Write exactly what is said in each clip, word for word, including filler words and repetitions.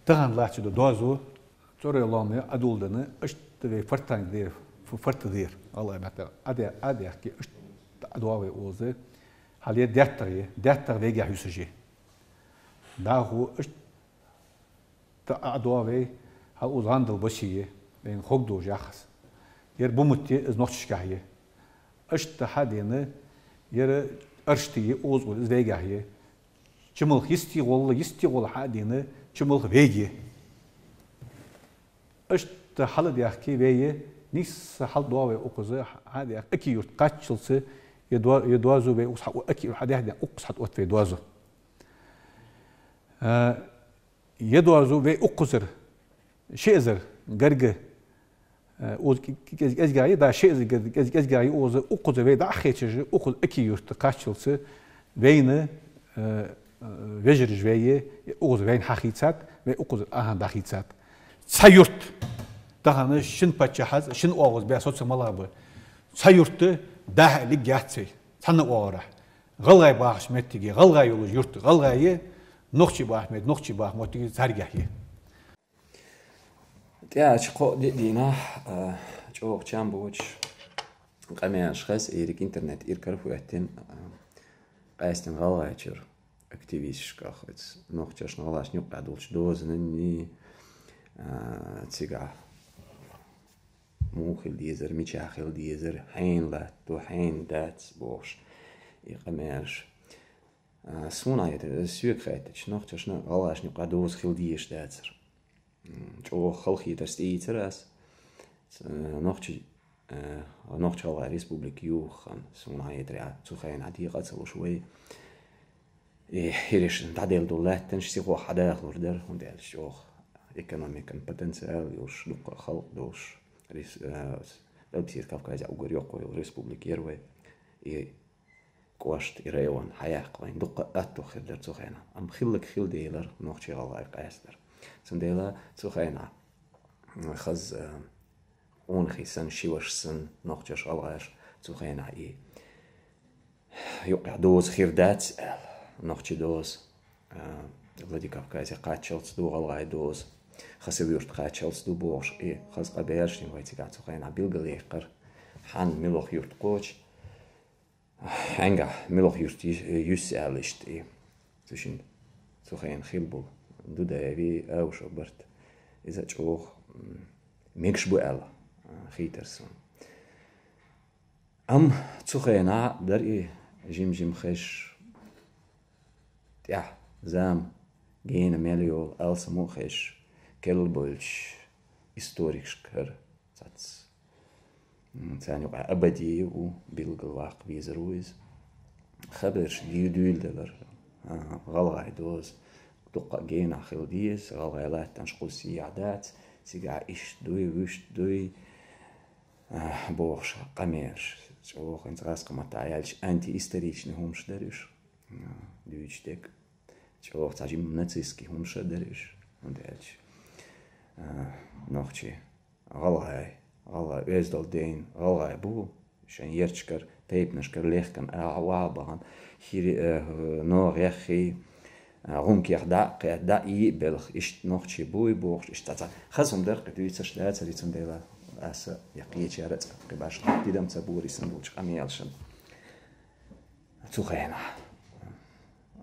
Тахан лачу да дозу, цӀорой ломе адулдана, ишта вай фартан дер, ф-, фарта дер, Аллах мятар, аде, аде ахки, ишта адуа вай оза, хьале деттари, деттар вайга хьюсажи. Даху ишта адуа вай, хьал уз гӀандал башие, вайн хог дожахас. Ер бумутте из нохчашкахье. Ишта хьадена, ер аршти оз уз из вайгахье. Чималх йисти гӀолла, йисти гӀолла хьадена, чималх веге. Ишта хьала дяхки вее, нисса хьал дуа вай укхаза, хьадяхки аки юрт каччалца, я дуа-, я дуазу вай ус хьа-, аки юрт хьадяхки укхаз хьат от вай дуазу. А, я дуазу вай укхазар, шеэзар, гарга, Э, уз ки-, ки-, кез-, кезгяй, да, ши из ге-, кез-, кезгяй, уз укхаза вай да ахечеж, укхаз аки юрт каччалца, вайна, э, э, вежерж вайе, уз вайн хахицат, вай укхаз ахан дахицат. Ца юрт. Тахана шин пача хаз, шин оғуз бя соца малабы. Ца юрт да лиг яцей. Цана оғара. Галгай бахш меттиги, галгай юлуж юрт, галгай е, нохчи бах мет, нохчи бах моттиги заргяхе. ТӀаьхьа кхо ди-, дийнахь, а, чӀоагӀа чам боцуш къамелаш хеза, ирик интернет иркара хӀоьттина, а, къаьстина ГӀалгӀайчуьра активисташкахь, оцу нохчашна гӀалгӀашна юккъехь долчу дозанан, а, цигахь муха хила дезара, мичахь хила дезара, хьенан латто, хьенан дац бохуш, и къамелаш. А, суна хетар, соьга хаьттича, нохчашна гӀалгӀашна юкъа доза хила дезаш дацара. М, чӀогӀа халахетарца тӀеийцира ас. Ц-, нохчи-, э, Нохч-ГӀалгӀай республика юххана, суна хетарехь, цу хенахь декъа а ца луш вай. И хӀиришна дӀаделла долу лаьттанаш сихо хьадахалур дара, хӀунда аьлча чӀогӀа экономикан потенциал йолуш, дуккха а халкъ долуш, рес-, э, Къилбаседа Кавказехь уггар йоккхо йолу республика яра вай. И кӀошт, и район хьаяккха вайн дуккха а аттух хир дара цу хенахь. Амма хилларг хилла делара, нохчий-гӀалгӀай къаьстара. Цундела цу хенахь хаза, э, къонахий санна, ши ваша санна, нохчаш-гӀалгӀаш цу хенахь и юккъехь доза хир дац аьлла, нохчий доза, э, Владикавказе кхаччалц ду гӀалгӀай доза, Хасав-Юрт кхаччалц ду бохуш, и хаза къа баьржина вай цигахь цу хенахь билгалъяьккхира, хьанна милох юрт кхочу, хьаьнгахь милох юрт йи-, юьсу аьлла иштта и. Цу шин цу хенахь хилла болу Дудаеви, Аушев барт. Иза чӀогӀа, м, мегаш бу аьлла, а, хийтара суна. Амма цу хенахь дара и жим-жим хезаш, тӀаьхьа зама гена мел йолу алсам а хезаш, керла болчу историкашкара цац. М, царна юкъахь Абадиев ву, билггал ваккха везар ву иза. Хабарш дий-, дуьйладелара. ГӀалгӀай доза дуккха а генахь хила деза, гӀалгӀай латтанаш кхуза сийгӀа дац, цигахь иштта дуй, вуьшта дуй, а, бохуш къамелаш. ЧӀогӀа хӀинца гӀазкхийн маттахь аьлча, антиисторичный хӀуманаш дара уьш. А, дуьйцуш дерг. ЧӀогӀа цхьа жимма нацистский хӀуманаш а дара уьш. ХӀунда аьлча, а, нохчий гӀалгӀай, гӀалгӀай оьздал дайна гӀалгӀай бу, шайн ярташкара, тайпанашкара лехкана, а, ваха бахана, хири, э, ногӀех хи, а, гӀумкех дӀа а кхетта, дӀа а йиъ белха, иштта нохчий буй бохуш, иштта цхьа хаза хӀума дара, кхин дуьйцурш дацара, цундела аса я кхечара а цкъа кхин башха тидам ца бора и санна долчу къамелашна цу хенахь.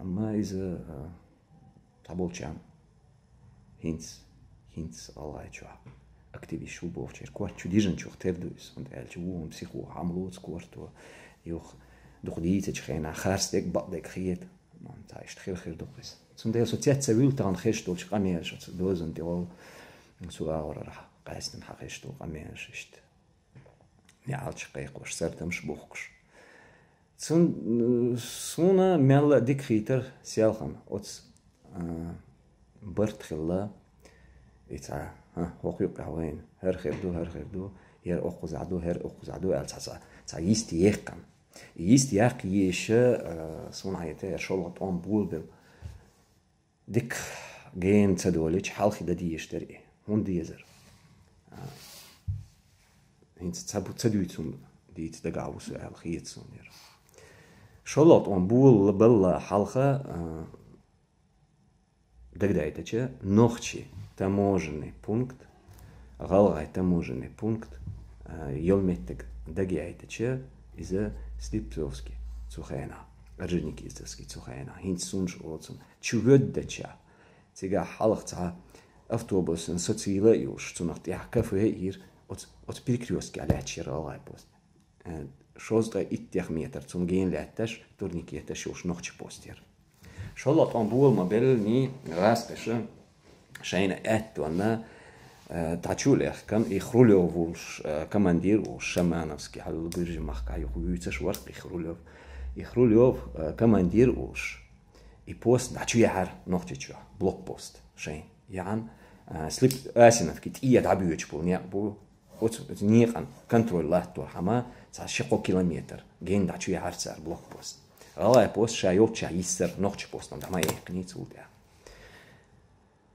Амма иза, а, цхьаболчарна хӀинца, хӀинца ГӀалгӀайчохь активист ву бохучеран корта чу дижначух тера ду иза, хӀунда аьлча вон психо хьамлоцу корто, юха дукха дийцачу хенахь харц дерг, бакъдерг хета. Цхьа иштта хир-хир ду-кх иза. Цундела со цец ца вуьлла тахана хезаш долчу къамелаша, оцу дозанна тӀехула, цу агӀорара къаьстина хьан хезаш долу къамелаша иштта. НеӀалт кхайкхош, сардамаш бухкуш. Цун, суна мелла а дика хийтара селхана оцу, а, барт хилла, и цхьа, хӀа, хӀокху юккъехь вайна, хӀара хир ду, хӀара хир ду, хӀара оккхузахь ду, хӀара оккхузахь ду аьлла цхьа, цхьа, цхьа йист яьккхина. И йист яккха еза, а, суна хьаьта, хӀара шолгӀа тӀом болабелла. Дика гена ца долийча, хьалхе дан дезаш дара и. ХӀунда дезара? А, хӀинца ца бу-, ца дуьйцу хӀума дийца дагахь ву со аьлла хета суна яра. ШолгӀа тӀом болабелла хьалха, а, дагадайтача, нохчий таможенный пункт, гӀалгӀай таможенный пункт, а, йол меттаг дагайайтача, иза Слепцовский цу хенахь, Орджоникидзевский цу хенахь, хӀинца сунж оцун, чу веддача, цигахь хьалха цхьа автобусан социйла а юлуш, цунах тӀехь кафе а йира, оцу, оцу перекрёстке лаьтташ яра гӀалгӀай пост. Э, шовзткъе иттех метр цунна гена лаьтташ, турникеташ йолуш нохчий пост яра. ШолгӀа тӀом бола ма беллий, гӀазкхаша шайна аьттонна, э, дӀачу а лехкана, и Хрулев волуш, э, командир волуш, Шамановский, хьалла Гуьржийн махкахь юха вуьйцуш вара и Хрулев. И Хрулев, э, командир волуш, и пост дӀачу яьхьара Нохчийчохь, блокпост шайн. Яьхьна, э, Слеп-, Асиновки тӀе дӀабоьдуш болу некъ бу, оцу, оцу некъан контроль латторхьама цхьа ши-кхо километр гена дӀачу яьхьара цара блокпост. ГӀалгӀай пост ша йолччохь йиссара, нохчий постана дӀа ма яьккхинийца ву тӀехь.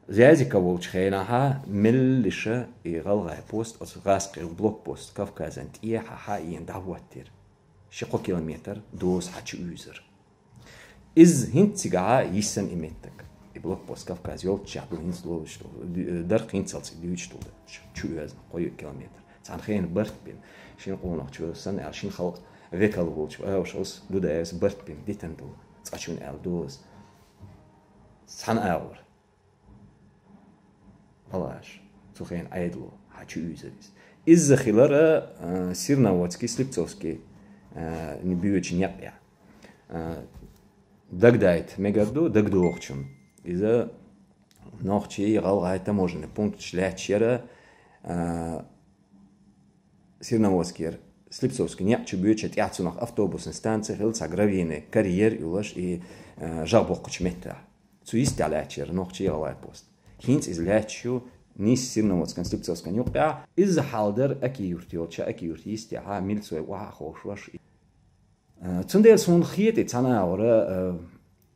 Зязиков волчу хенахьа меллиша и гӀалгӀай пост, оцу гӀазкхийн блокпост Кавказан тӀехьа хьаийна дӀахӀоттийра. Ши-кхо километр доза хьачу уьйзира. Иза хӀинца цигахьа йиссина и меттиг. И блокпост Кавказ йолччехь ду хӀинца ловзуш ду, ду-, дарх хӀинцалц и дуьйцуш ду, чу оьзна, кхо километр. Цхьана хенахь барт бина, шина къонахчо санна аьлла, шина халкъ векал волчу Аушевс Дудаевс барт бина дитина ду, цкъачунна аьлла доза. Цхьана агӀор. Палаш, цу хенахь Ӏедало хьачу уьйзира иза. Иза хилара, а, Серноводский, Слепцовский, а, боьдучу некъехь. А, дагадайта мегар ду, дагадогӀучунна. Иза нохчий, гӀалгӀай таможенный пункташ лаьтташ яра, а, Серноводскера, Слепцовский некъ чу боьдуча тӀехь цунах автобусный станци хилла, цхьа гравийный карьер а йолуш и, а, жагӀа боккхучу меттехь. Цу йистехь лаьтташ яра нохчий, гӀалгӀай пост. ХӀинца иза лаьтташ ю нийсса Серноводскан, Слепцовскан юккъехь. Иза хьал дара Аки-Юрт йолча, Аки-Юрт йистехьа, милицой охьа а ховшош. Э, цундела суна хетий, цхьана агӀора, э,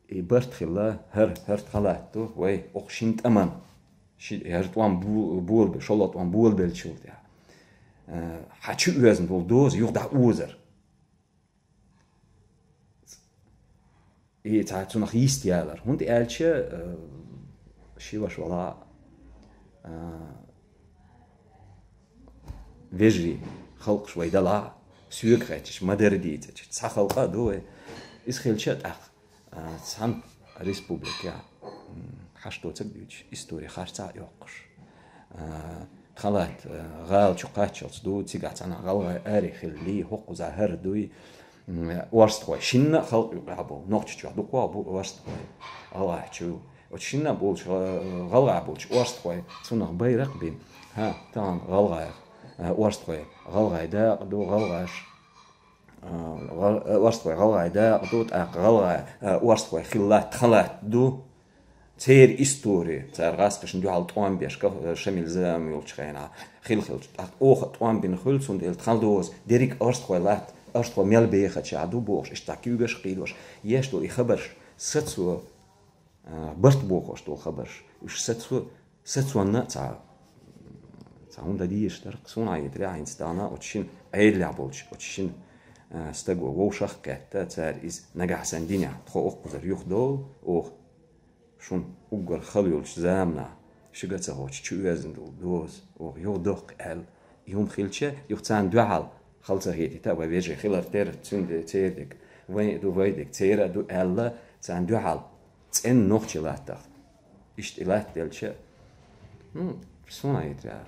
и барт хилла, хӀара, хӀара тхан латта ду, вай, окху шина тӀаман, ши-, хӀара тӀом бу-, болабе-, шолгӀа тӀом болабеллачул тӀехь. Э, хьачу оьзна долу доза юха дӀа озар. И цхьа цунах йист ялар. ХӀунда аьлча, э, ши ваша вала, э, вежарий, халкъаш вай дала, соьга хетташ, ма-дарра дийцича, цхьа халкъ а ду вай. Иза хилча а тӀаккха, а, цхьана республикехь, м, хьашт доцург дуьйцуш, истори харцахь а йоккхуш. А, тхан латта, а, гӀала чу кхаччалц ду, цигахь цхьана гӀалгӀай аре хилли, хӀокхузахь хӀара дуй, м, орстхой, шинна а халкъ юкъахь бу, Нохчийчохь дукхох бу орстхой, гӀалгӀайчу. Оцу шинна а болчу, э, гӀалгӀа болчу орстхой цунах байракх а бина. ХӀа, тахана гӀалгӀай, э, орстхой, гӀалгӀай дакъа ду, гӀалгӀаш, э, гӀал-, э, орстхой гӀалгӀай дакъа ду, тӀаккха гӀалгӀай, э, орстхой хилла латта, тхан латта ду. Церан истори, цара гӀазкхашна дуьхьал тӀом беш, каф-, э, Шамил зама йолчу хенахь, хила-хилча, тӀаккха оха тӀом бина хуьлу, цундела тхан доза, дерриг орстхой латта, орстхой мел бехача ду бохуш, иштта куьйгаш а кхийдош, еш долу и хабарш сацо, а, барт бохош долу хабарш. Уьш сацо-, сацонна а цхьа, цхьа хӀунда дезаш дара, суна хетарехь, хӀинца тахана оцу шина Ӏедалехь болчу, оцу шина, а, стаго вовшах а кхетта, цара иза нагахь санна динехь, тхо оккхузара юхадовла, оха шуна уггар хала йолчу заманахь, шуьга а ца хоьттуш чу оьзна долу доза, оха юхадоккху аьлла, и хӀума хилча, юха царна дуьхьал хала ца хетийта, вай вежарий хилар тера, цуьнан де-, церан дерг, вайн а ду, вайн дерг, церан а ду аьлла, царна дуьхьал цӀена нохчий латтахь. Иштта и латта делча, ну, суна хетарехь,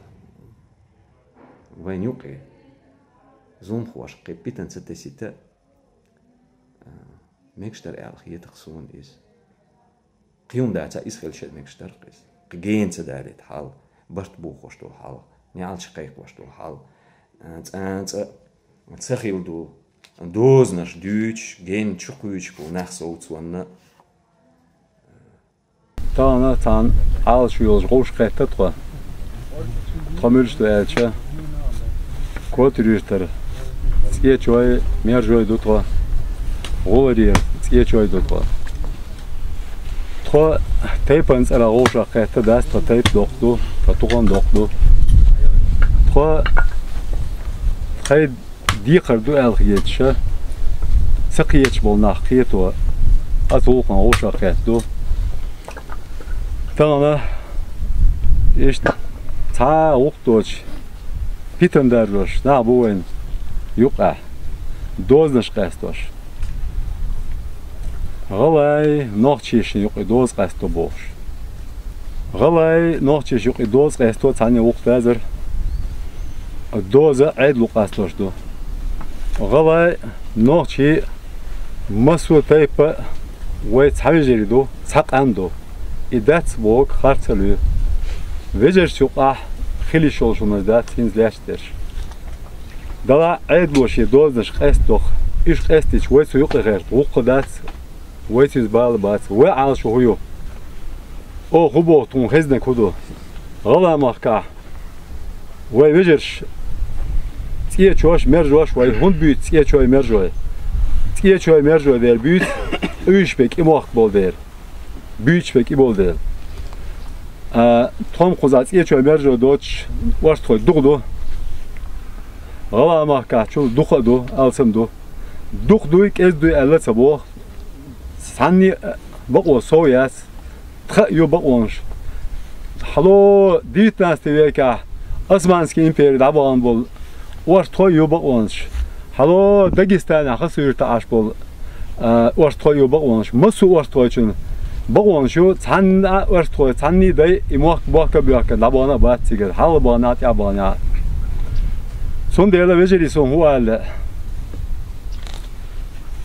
вайн юкъе зуламхоша кхин питана ца тесийта, а, мегаш дара аьлла хета-кх суна иза. Кхин хӀума дацахь, иза хилча а мегаш дара-кх иза. Кхин гена ца далийта хьал, барт бохош долу хьал, неӀалт кхайкхош долу хьал, а, цкъа а ца хилла долу, дозанаш дуьйцуш, гена чу кхуьйсуш болу нах совцонна. Тахана цхьана Ӏалашо йолуш вовшах кхетта тхо. Тхо муьлш ду аьлча, Котар-Юьртара цӀечой, мержой ду тхо, гӀолара цӀечой ду тхо. Тхо тайпан цӀарах вовшах кхетта дац, тхан тайпа доккха ду, тхан тукъам доккха ду. Тхо тхайн декхар ду аьлла хеташ, ца кхеташ болу нах кхето, оцу гӀуллакхана вовшах кхетта ду. Тахана иштта цхьа гӀуллакх доцуш, питана даржош нах бу вайна юкъахь, дозанаш къастош. ГӀалгӀай нохчашна юкъе доза къасто бохуш. ГӀалгӀай нохчашна юкъе доза къасто цхьаьна гӀуллакх дазар, доза Ӏедало къастош ду. ГӀалгӀай нохчий массо а тайпа вай цхьа вежарий ду, цхьа къам ду. И дац бохург харц а луьй. Вежаршна юкъахь хила йиш йолуш хӀуманаш дац хӀинца лаьтташ дерш. Делахь Ӏедало шен дозанаш къаьстадо, уьш къаьстича вай цу юкъе гӀерта гӀуллакх дац, вай цуьнца бала бац, вай Ӏалашо хӀун ю? Оха хӀун боху, тхуна хезнарг хӀун ду? ГӀалгӀай махкахь вай вежарш, цӀечош, мержош, вай хӀунда буьйцу цӀечой, мержой? ЦӀечой, мержой дера буьйцу, къуьйсуш берг и мохк болу дера. Буьйцуш берг и болу дела. А, тхо-м кхузахь цӀечой, мержой доцуш, орстхой дукха ду. ГӀалгӀай махкахь чул дукха а ду, алсам ду. Дукха дуй, кӀезиг дуй аьлла а ца боху. Цхьанне а бакъо сов яц. Тхан а ю бакъонаш. Хьало, девятнадцатый векахь Османский импери дӀабахана болу орстхой а ю бакъонаш. Хьало, Дагестанехь Хасавюртахь Ӏаш болу, а, орстхой а ю бакъонаш. Массо а орстхойчун бакъонаш ю, цхьанна а орстхой, цхьанний дай и мохк бохка а боьхкина дӀабахана а бац цигара, хьалха бахана а, тӀаьхьа бахана а. Цундела, вежарий, суна хӀун ала лаьа?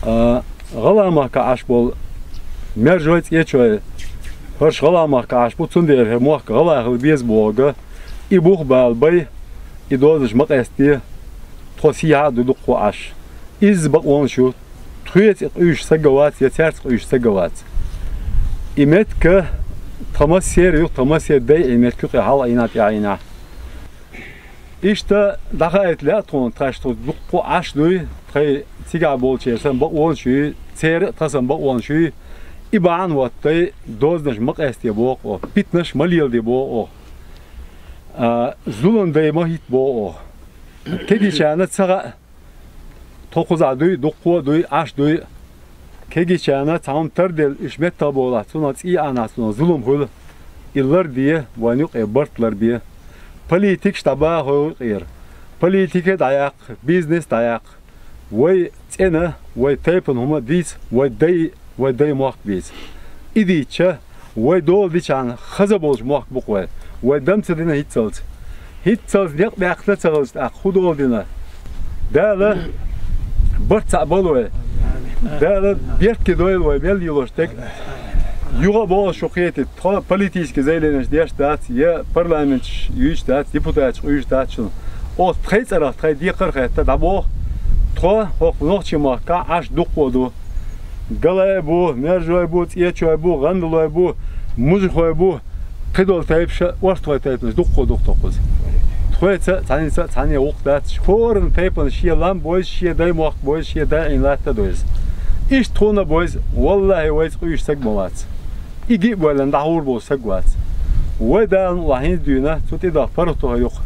А, ГӀалгӀай махкахь Ӏаш болу мержой, цӀечой, хӀорш ГӀалгӀай махкахь Ӏаш бу, цундела хӀара мохк гӀалгӀай хила беза бохург, и бух бала бай, и дозанаш ма къасте, тхо сехьа а ду дуккха а Ӏаш. Изза бакъонаш ю, тхоьца къуьйсуш стаг а вац, я цаьрца къуьйсуш стаг а вац. И меттиг тхан массеран ю, тхан массеран дайа меттиг ю, кхин хьалха Ӏийна, тӀаьхьа Ӏийна. Иштта дӀахаийта лаьа тхуна, тхаьш тхо дуккха а Ӏаш дуй, тхайн цигахь болчеран санна бакъонаш юй, церан а тхан санна бакъонаш юй, и бахьана хӀотта дай дозанаш ма къасте боху оха, питанаш ма леладе боху оха, а, зулам дай ма хӀитта боху оха. Кегийчарна ца хаьа, тхо кхузахь дуй, дуккха а дуй, Ӏаш дуй. Кегийчарна цхьа хӀума тарделла уьш меттахбовлахь, цунах цӀий Ӏанахь, цунах зулам хуьлу. И ларде, вайн юкъе барт ларбе. Политикаш дӀабаха вайн юкъера. Политика дӀаяккха, бизнес дӀаяккха. Вай цӀена, вай тайпана хӀума дийца, вай дай, вай дай мохк бийца. И дийцча, вай дола дичахьана хаза болчу мохк бу-кх вай. Вай дам ца дина хӀинццалц. ХӀинццалц некъ баьккхина ца хилча, тӀаккха хӀун дола дина? Дала барт цхьаъ бойла вай. Дала бертке дойла вай мел лелош дерг. Юха а боху шу кхетий, тхо политический заявленеш деш дац, я парламенташ юьйцуш дац, депутаташ къуьйсуш дац шуна. Оцу тхайн цӀарах тхайн декхар а хетта дӀабоху, тхо хӀокху нохчийн махкахь Ӏаш дуккха а ду. ГӀалгӀай бу, мержой бу, цӀечой бу, гӀандалой бу, мужихой бу, кхидолу тайпаша, орстхой тайпанаш дуккха а ду-кх тхо кхуза. Тхоьца а, цхьанница а, цхьанне гӀуллакх дац, хӀоранна тайпана шен лам бойза, шен дай мохк бойза, шен дай Ӏийна латта а дойза. Иштта тхуна а бойза, валлахӀи, вайца къуьйсуш стаг ма вац. И гиъ а бойлина дӀахьур болу стаг вац. Вай Дала мукъалахь хӀинца дуьйна, цу тӀе даха паргӀато юкъа.